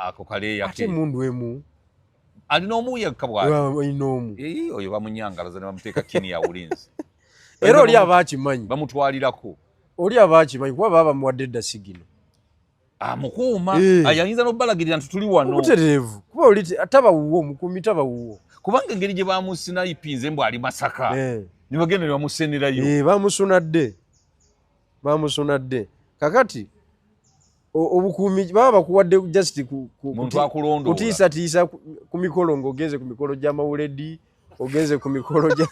ako kaleeya Ate ke? emundu emu. Alina omu yekka bw'ati. Alina omu. Oyo bamunyangalaza ne bamuteeka chini ya ulinzi. Era oli aba akimanyi. Bamutwalirako. Oli aba akimanyi kuba baba bamuwadde edda sigino. Amukuuma. Ayinza n'okubalagirira nti tuli wano. Obutereevu. Kuba oli taba wuwo, omukuumi taba wuwo. Kubanga engeri gye bamusinayipinze mbu ali Masaka. Ne bagenda ne bamusenerayo. Bamusunadde. Bamusunadde. Kakati obukuumi baba bakuwadde just kutiisatiisa ku mikolo ng'ogenze ku mikolo gy'amawuledi, ogenze ku mikolo gya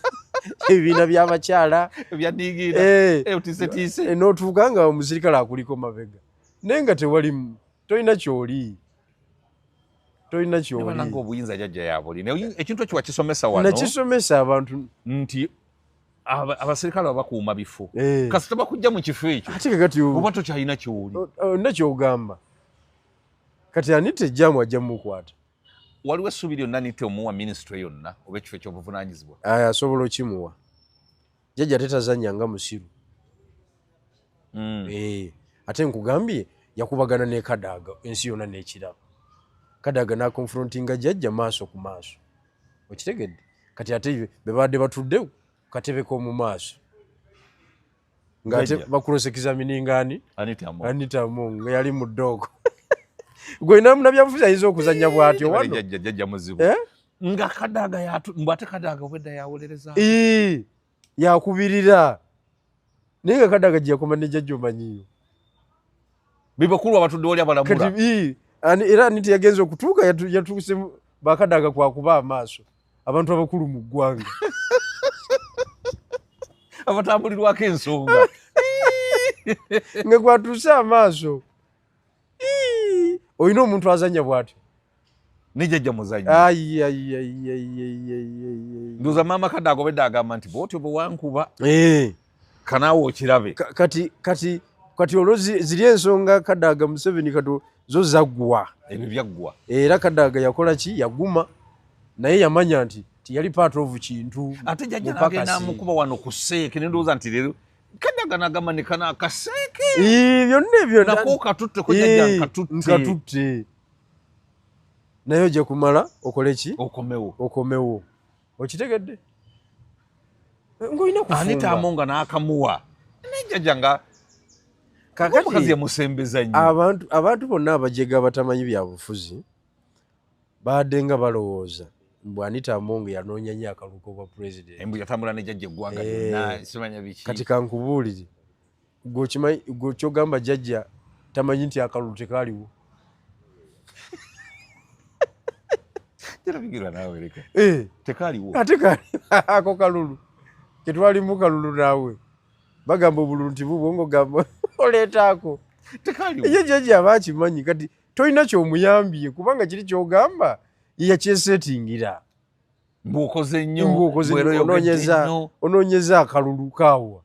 ebibiina by'abakyala. Ebyadiigiira. Otiisetiise. N'otuuka nga omusirikale akuliko mabega. Naye nga tewali, tolina ky'oli. Tolina ky'oli. Nabananga obuyinza jjajja yabuli. Naye ekintu ekyo wakisomesa wano. Nakisomesa abantu. Nti abaserikale babakuuma bifo. Kasita bakujja mu kifo ekyo. Ate kakati oba tokyalina ky'oli. Olina ky'ogamba. Kati Anita ejjaamu ajja mmukwata. Waliwo essuubi lyonna Anita omuwa minisitule yonna oba ekifo eky'obuvunaanyizibwa? Asobola okimuwa. Jjajja tetazannya nga musiru. Ate nkugambye yakubagana ne Kadaga ensi yonna n'ekiraba. Kadaga n'akonfrontinga jjajja maaso ku maaso. Okitegedde? Kati ate be babadde batudde katebe k'omu maaso. Ng'ate bakulosa examininga ani? Anita Among. Anita Among nga yali mu ddogo. Gwe olina munnabyabufuzi ayinza okuzannya bw'atyo wano. Jjajja muzibu. Nga Kadaga mbu ate Kadaga obwedda yawolereza. Yakubirira. Naye nga Kadaga gye yakoma ne jjajja omanyiyo. Be bakulu abatudde wali abalamula. Kati, era Anita yagenze okutuuka yatuuse bakadaga kwakuba amaaso. Abantu abakulu mu ggwanga. Abatambulirwako ensonga. Nga gwatuuse amaaso. Olina omuntu azannya bw'atyo. Ne jjajja muzannyi. Ndowooza maama Kadaga obwedda agamba nti bw'otyo bwe wankuba. Kanaawe okirabe. Kati olwo ziri ensonga Kadaga Museveni kati zo zaggwa. Ebyo byaggwa. Era Kadaga yakola ki? Yaguma. Naye yamanya nti tiyali part of kintu. Ate jjajja n'agenda amukuba wano ku seeke ne ndowooza nti leero Kadaga n'agamba ne kano akaseeke. Byonna ebyo nako katutte ko jjajja nkatutte. Nkatutte. Naye ojja kumala okole ki? Okomewo. Okomewo. Okitegedde? Ng'olina kufumba. Anita Among n'akamuwa. Naye jjajja nga kakati omukazi yamusembeza nnyo. Abantu bonna abajega abatamanyi bya bufuzi baadde nga balowooza mbu Anita Among yanoonya nnyo akalulu k'obwa pulezidenti. Embu yatambula ne jjajja eggwanga lyonna, simanya biki. Kati kankubuulire, gwe ky'ogamba jjajja tamanyi nti akalulu tekaaliwo. Terabigirwa naawe leka. Tekaaliwo. Ate ako kalulu. Tetwalimu kalulu naawe. Bagamba obululu nti bubwo ng'ogamba oleetaako. Tekaaliwo. Ye jjajja aba akimanyi kati tolina ky'omuyambye kubanga kiri ky'ogamba ye yakyesetingira. Ng'okoze nnyo, Ng'okoze nnyo, bw'era oyogedde nnyo. onoonyeza akalulu kaawa.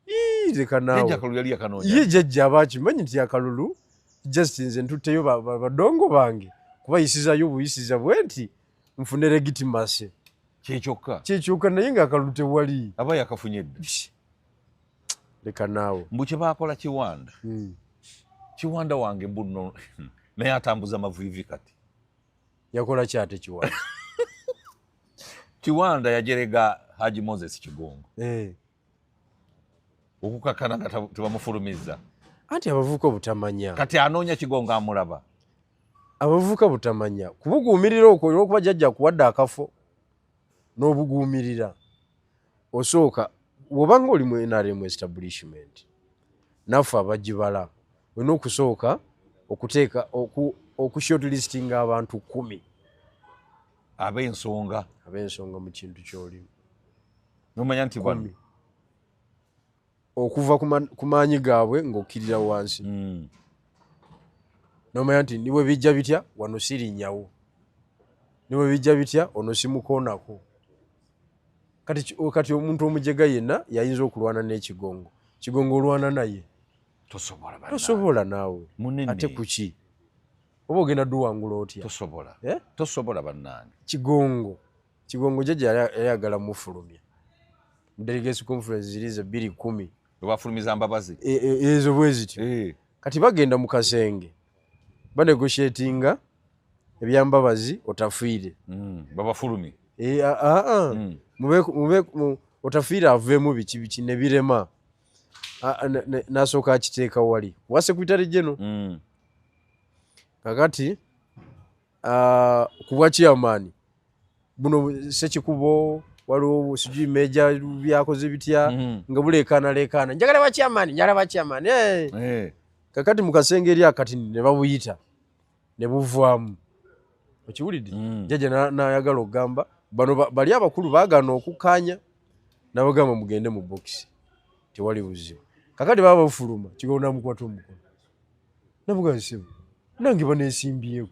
Ii, leka naawe. Jjajja akalulu yali yakanoonya. Ye jjajja aba akimanyi nti akalulu just nze ntutteyo badongo bange kubayisizaayo obuyisiza bwe nti nfune legitimacy. Kye kyokka. Kye kyokka naye ng'akalulu tewali. Aba yakafunye dda. Psh. Leka naawe. Mbu kye baakola Kiwanda. Kiwanda wange mbu nno naye atambuza maviivi kati. Yakola ki ate Kiwanda? Kiwanda yajerega Haji Moses Kigongo. Okukakkana nga tebamufulumizza. Anti abavubuka obutamanya. Kati anoonya Kigongo amulaba. Abavubuka butamanya. Kubuguumirira okwo olw'okuba jjajja akuwadde akafo n'obuguumirira. Osooka bw'oba ng'oli mu NRM establishment naffe abagibala olina okusooka okuteeka okushortlistinga abantu 10. Ab'ensonga. Ab'ensonga mu kintu ky'olimu. N'omanya nti bano. 10. Okuva ku maanyi gaabwe ng'okkirira wansi. N'omanya nti ni bwe bijja bitya wano sirinnyawo. Ni bwe bijja bitya ono simukoonako. Kati omuntu omujega yenna yayinza okulwana n'ekigongo. Kigongo olwana naye. Tosobola bannange. Tosobola naawe. Munene. Ate ku ki? Oba ogenda dduwangula otya? Tosobola. Tosobola bannange. Kigongo. Kigongo jjajja yali ayagala mufulumya. Mu delegates conference ziri ze 2010. Bwe bafulumiza Mbabazi. Ezo bwe zityo. Kati bagenda mu kasenge. Banegotiatinga. Ebyambabazi Otafiire. Babafulumi. Otafiire aveemu biki biki ne birema, n'asooka akiteeka wali wa secretary general. Kakati ku bwa chairman buno, Sekikubo, waliwo sijui meja byakoze bitya, nga buleekaana leekaana, njagala ba chairman, njagala ba chairman, eh. Kakati mu kasenge eri akati ne babuyita ne buvaamu, okiwulidde? Jjajja n'ayagala okugamba bano bali abakulu baagaana okukkaanya, n'abagamba mugende mu bokisi, tewali buzibu. Kakati baba bafuluma, Kigongo namukwata omukono, namugaa, "Ssebo, nange baneesimbyeko,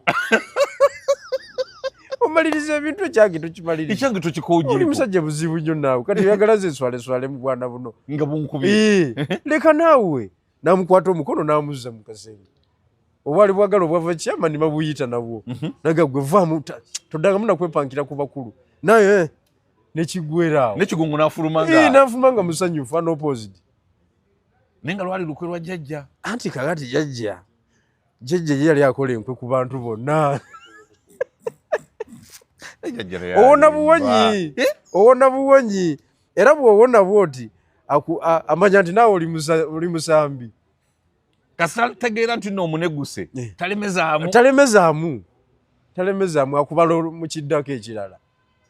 omaliriza ebintu, ekyange tokimaliriza." Ekyange Oli tokikogyeko. musajja buzibu nnyo naawe, kati oyagala ze nswaleswale mu bwana buno. Nga bunkubye. Eh, leka naawe. Namukwata omukono n'amuzza mu kasenge. Obwali bwagala obwava chairman babuyita nabwo, naga gwe vaamu, toddangamu nakwepankira ku bakulu naye, nekigwera awo. Nekigongo n'afuluma Eh, nga n'afuluma nga musanyufu, unopposed. Naye nga lwali lukwe lwa jjajja. Anti kakati jjajja ye yali akola enkwe ku bantu bonna. Jjajja naye Owona alimba. buwonyi, owona buwonyi, era bw'owona bwoti amanya nti naawe oli musambi. Kasita tegeera nti nno omuneguse, talemezaamu. Talemezaamu, talemezaamu, akubala mu kiddako ekirala,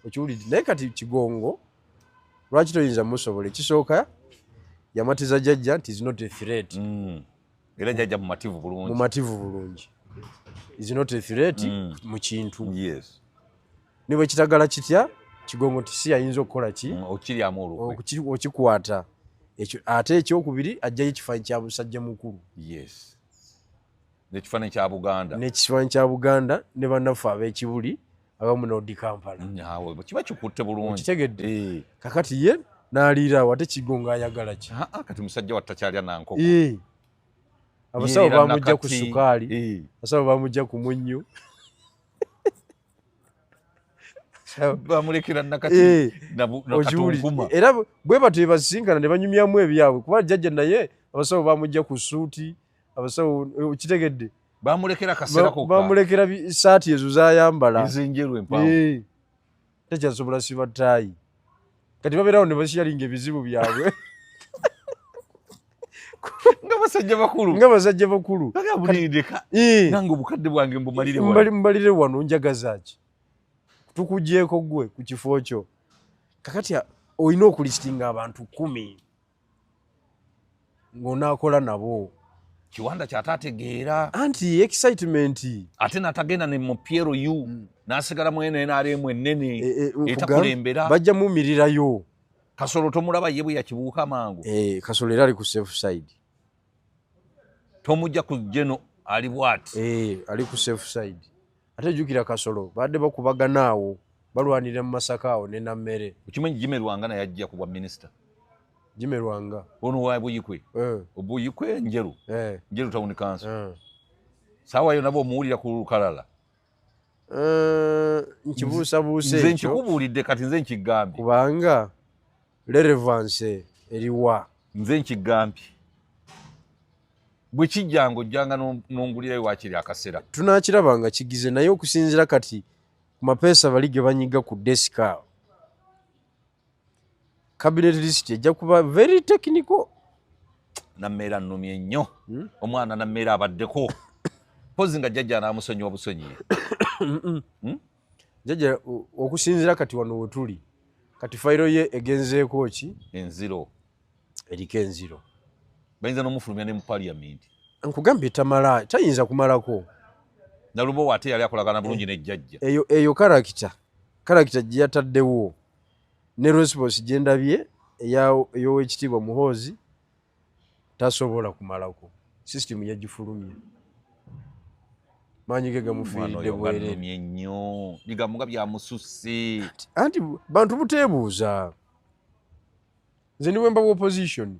okiwulidde? Naye kati Kigongo lwaki toyinza musobola? Ekisooka, yamatiza jjajja nti is not a threat. Era jjajja mumativu bulungi. Mumativu bulungi, is not a threat mu kintu. Ne bwe kitagala kitya, Kigongo nti si ayinza okukola ki? Okiryamu olukwe. Okikwata ekyo. Ate ekyokubiri, ajjayo ekifaananyi kya busajja mukulu. Yes, n'ekifaananyi kya Buganda. N'ekifaananyi kya Buganda ne bannaffe ab'Ekibuli abamu n'Odi Kampala. Awo kiba kikutte bulungi. Okitegedde? Eh. Kakati ye n'aliira awo, ate Kigongo ayagala ki? Ah, ah, kati musajja wattu takyalya nankoko. Eh. Abasawo Yeerera bamujja ku nakati. sukaali, abasawo bamujja ku munnyo. Bamulekera nakati Eh, okiwulidde? nakatunkuma. Era bwe batyo basinkana ne banyumyamu ebyabwe, kuba jjajja naye abasawo bamujja ku suuti, abasawo, okitegedde? Bamulekera kaseera kokka. Bamulekera saati ezo zayambala. Ezenjeru empanvu. Eh. Takyasobola siba ttaayi. Kati babeerawo ne basharinga ebizibu byabwe. Nga basajja bakulu. Nga basajja bakulu. Bagamba bunendeka. Eh. Nange obukadde bwange mbumalire wano. Mbalire wano, njagaza ki tukugyeko gwe ku kifo kyo? Kakati olina okulistinga abantu 10 ng'onaakola nabo. Kiwanda kyataategeera. Anti excitement. Ate natagenda ne mu PLU, n'asigala mu NRM ennene Eh, eh, etakulembera. Bajja mumirirayo. Kasolo tomulaba ye bwe yakibuuka mangu? Eh, Kasolo era ali ku safe side. Tomujja ku geno ali bwati. Eh, ali ku safe side. Ate jjukira Kasolo badde bakubagana awo, balwanira mu Masaka awo ne Nammere. Okimanyi Jimmy Lwanga naye ajja ku bwa minisita? Jimmy Lwanga? Ono wa Buyikwe. Eh. Obuyikwe Njeru. Eh. Njeru Town Council. Eh. Saawa yo nabo omuwulira ku lukalala? Eh, nkibuusabuusa. Nze Ekyo nkikubuulidde kati, nze nkigambye. Kubanga relevance eriwa? Nze nkigambye, bwe kijjanga ojjanga n'ongulirayo waakiri akaseera. Tunakiraba nga kigize, naye okusinziira kati ku mapeesa bali ge banyiga ku desk awo, cabinet list ejja kuba very technical. Nammeera nnumye nnyo. Omwana Nammeera abaddeko pozi nga jjajja anaamusonyiwa busonyiye. Jjajja okusinziira kati wano wetuli kati, fayiro ye egenzeeko ki? Enziro. Eriko enziro. Bayinza n'omufulumya ne mu paliyamenti. Nkugambye tamala, tayinza kumalako. Nalubowa ate yali akolagana bulungi ne jjajja. Eyo character gye yataddewo ne response gye ndabye ey'Owekitiibwa Muhoozi, tasobola kumalako. System yagifulumye, maanyi ge Omwana gamufiiridde oyo nga bwereere. nnumye nnyo, bigambo nga byamususse. Anti bantu buteebuuza, nze ndi wemba opposition,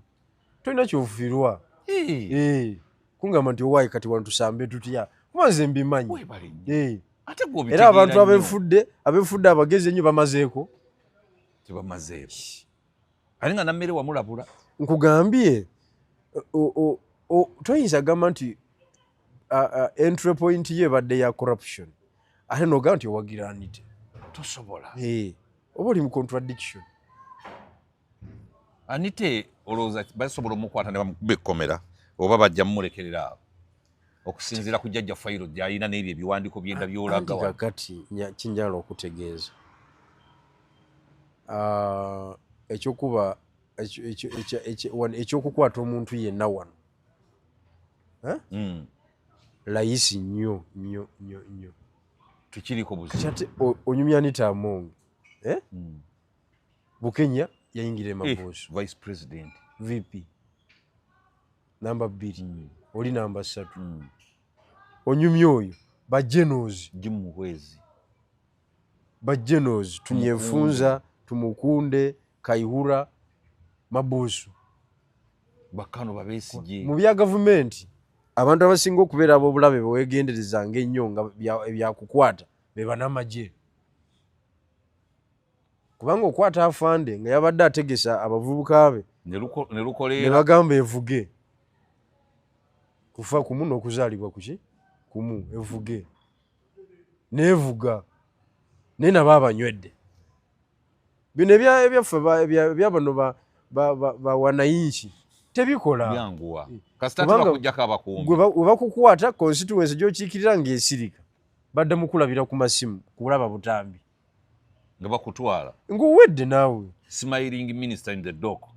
tolina kyofiirwa. Eh, Kungamba nti owaayi kati wano tusambe tutya, kuba nze mbimanyi. Weebale nnyo. Ate gwe Era obitegeera abantu nnyo. abefudde abagezi ennyo bamazeeko. Tebamazeeko, ate nga Nammere wamulabula. Nkugambye, toyinza gamba nti entry point ye ebadde ya corruption. Ate nogamba nti owagira Anite. Tosobola. Oba oli mu contradiction. Anite olowooza basobola omukwata ne bamukuba ekkomera oba bajja mumulekerera awo okusinziira ku jjajja fayiro gy'alina n'ebyo ebiwandiiko byenda by'olaga? Anti kakati kinjala okutegeeza, ekyokuba ekyokukwata omuntu yenna wano layisi nnyo nnyo nnyo nnyo. Tukiriko buzibu. Kati ate onyumya Anita Among, eh? Bukenya yayingira emabuuso. Vice president. VP namba 2, oli namba 3. Onyumya oyo bajenos. Jim Muhwezi. Bajenos Tunyefunza, Tumukunde, Kaihura, Mabuusu. Bakano babesigye. Mu bya gavumenti abantu abasinga okubeera ab'obulabe bewegenderezanga ennyo nga ebyakukwata be banamagye, kubanga okwata afande nga yabadde ategesa abavubuka be ne ne lukoleera. Bagamba evuge kufa kumu n'okuzaalibwa kuki kumu, evuge neevuga naye nabo abanywedde. Bino ebyaffe ebya bano ba wananchi tebikola. Byanguwa kasita Kubanga tebakujjako abakuumi. Gwe bakukwata, constituency gy'okiikirira ng'esirika, badde mukulabira ku masimu, kulaba butambi. Nga bakutwala. Ng'owedde naawe. Smiling minister in the dock.